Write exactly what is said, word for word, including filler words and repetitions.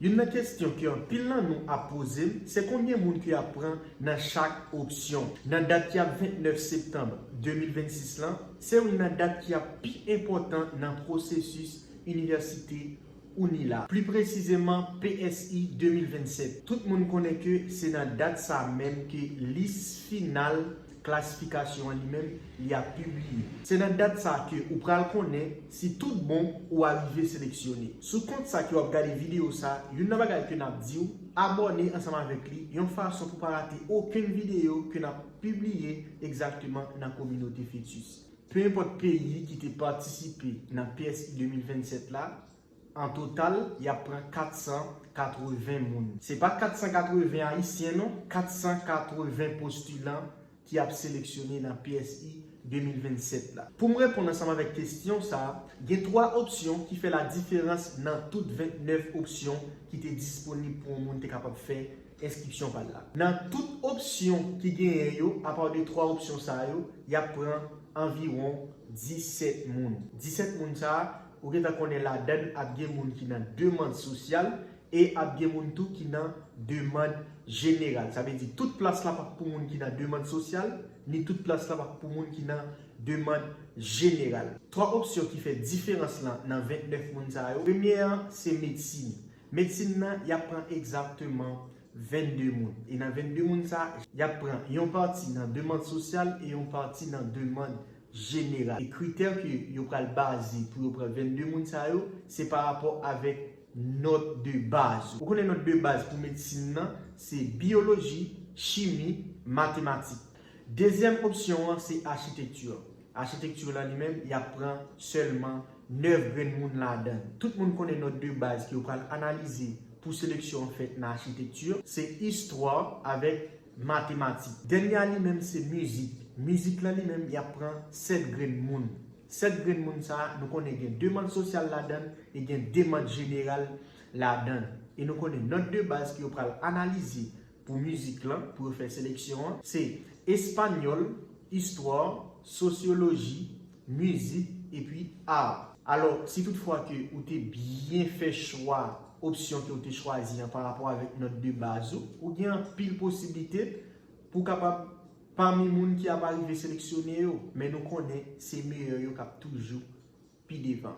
Youn nan kesyon ke anpil nan nou ap poze m, se konbyen moun ke y ap pran nan chak opsyon. Nan dat ki ap vennèf septanm de mil vennsis lan, se youn nan dat ki ap pi enpòtan nan pwosesis inivèsite UNILA, pli presizeman P S I de mil vennsèt. Tout moun konnen ke se nan dat sa menm ke lis final klasifikasyon an li menm li ap pibliye. Se nan dat sa ke ou pral konnen si tout bon ou arive seleksyone. Sou kont sa ke w ap gade videyo sa, youn nan bagay ke n ap di w, abòne ansanm avèk li yon fason pou pa rate okenn videyo ke n ap pibliye egzakteman nan kominote Fetis. Pe enpòt peyi ki te patisipe nan P S I de mil vennsèt la, an total, y ap pran kat san katreven moun. Se pa kat san katreven ayisyen non, kat san katreven postilan ki ap seleksyone nan P S I de mil vennsèt la. Pou m reponn ansanm avèk kesyon sa a, gen twa opsyon ki fè ladiferans nan tout vennèf opsyon ki te disponib pou yon moun te kapab fè enskripsyon pa l la. Nan tout opsyon ki genyen yo, apa de twa opsyon sa yo, y ap pran anviwon disèt moun. Disèt moun sa a, ou gentan konnen ladan l ap gen moun ki nan demann sosyal e ap gen moun tou ki nan demann jeneral. Sa vle di tout plas la p ap pou moun ki nan demann sosyal, ni tout plas la p ap pou moun ki nan demann jeneral. Twa opsyon ki fè diferans lan nan vennèf moun sa yo. Premye an, se medsin. Medsin nan, y ap pran egzakteman vennde moun. E nan vennde moun sa, y ap pran yon pati nan demann sosyal e yon pati nan demann jeneral. E kritè ke yo pral baze pou yo pran vennde moun sa yo, se pa rapò avèk nòt de baz. Ou konnen nòt de baz pou medsin nan, se biyoloji, chimi, matematik. Dezyèm opsyon an, se achitekti. Achitekti la li menm, y ap pran sèlman nèf grenn moun ladan l. Tout moun konnen nòt de baz ke yo pral analize pou seleksyon an fèt nan achitekti, se istwa avèk matematik. Dènye a li menm, se mizik. Mizik la li menm, y ap pran sèt grenn moun. Sèt grenn moun sa a, nou konnen gen demann sosyal ladan l e gen demann jeneral ladan l. E nou konnen nòt de baz ke yo pral analize pou mizik lan, pou yo fè seleksyon an, se espanyòl, istwa, sosyoloji, mizik, epi a. Alò, si toutfwa ke ou te byen fè chwa opsyon ke ou te chwazi an pa rapò avèk nòt de baz ou, ou gen anpil posiblite pou w kapab pami moun ki ap arive seleksyone yo, men nou konnen se meyè yo k ap toujou pi devan.